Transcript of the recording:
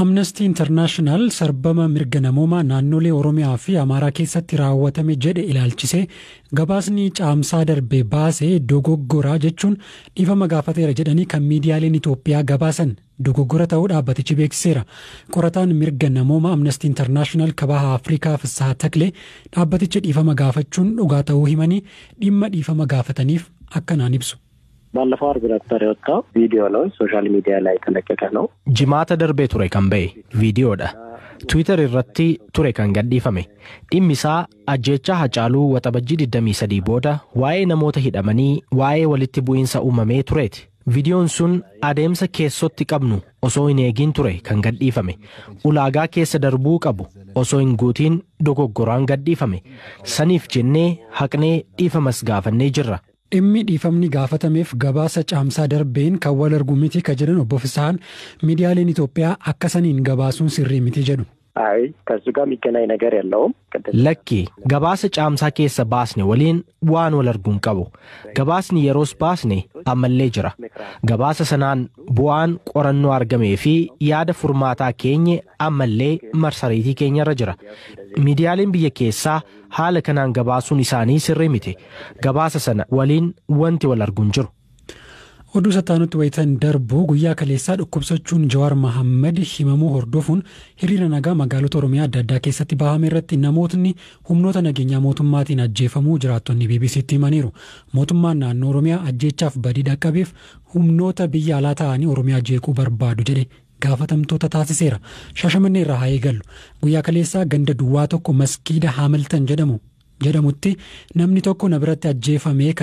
Amnesty International sarbama mirga namoomaa naannolee Oromiyaa fi Amaaraa keessatti raawwatame jedhe ilaalchisee gabaasni caamsaa darbe baasee dogoggoraa jechuun dhiifama gaafateera jedhanii kan miidiyaaleen Itoophiyaa gabaasan dogoggora ta'uu dhaabbatichi beeksiseera. Qorataan mirga namoomaa Amnesty International kabaha Afrikaa Fissaha Taklee dhaabbatichi dhiifama gaafachuun dhugaa ta'uu himanii dhimma dhiifama gaafataniif akkanaan ibsu. ባለፈው አርብ ነበር የወጣው ቪዲዮ ነው። ሶሻል ሚዲያ ላይ የተለቀቀ ነው። Jimaata darbee ture kan ba'e viidiyoodha. Twitter irratti ture kan gadhiifame. Dhimmi isaa ajjeechaa Hacaaluu Waxabajjii 23 booda waa'ee namoota hidhamanii waa'ee walitti bu'iinsa uumamee tureeti. Viidiyoon sun adeemsa keessotti qabnu osoo hin eegin ture kan gadhiifame. Ulaagaa keessa darbuu qabu osoo hin guutiin dogoggoraan gadhiifame. Saniif jennee haqnee dhiifamas gaafannee jirra. Dhimmi dhiifamni gaafatameef gabaasa caamsaa darbeen kan wal argu miti ka jedhan obbo Fisaan miidiyaaleen Itoophiyaa akka saniin gabaasuun sirrii miti jedhu. አይ ከሱ ጋር የሚገናኝ ነገር የለውም። ቅድም Lakki gabaasa caamsaa keessa baasne waliin waan wal arguun qabu. Gabaasni yeroos baasne ammallee jira. Gabaasa sanaan bu'aan qorannoo argamee fi yaada furmaataa keenye ammallee marsariitii keenyarra jira. Miidiyaaleen biyya keessaa haala kanaan gabaasuun isaanii sirrii miti. Gabaasa sana waliin wanti wal arguun jiru. Oduu sattaanutti wayitan darbu guyyaa kaleessaa dhukkubsachuun Jawaar Mahammad himamuu hordofuun hiriira nagaa magaalota Oromiyaa adda addaa keessatti bahame irratti namootni humnoota nageenyaa mootummaatiin ajjeefamuu jiraattonni BBCtti himaniiru. Mootummaan naannoo Oromiyaa ajjeechaaf badii dhaqqabeef humnoota biyya alaa ta'anii Oromiyaa jeequu barbaadu jedhe gaafatamtoota taasiseera. Shaashamannee irraa haa eegallu. Guyyaa kaleessaa ganda duwwaa tokko maskiida Haamiltan jedhamutti namni tokko na biratti ajjeefamee.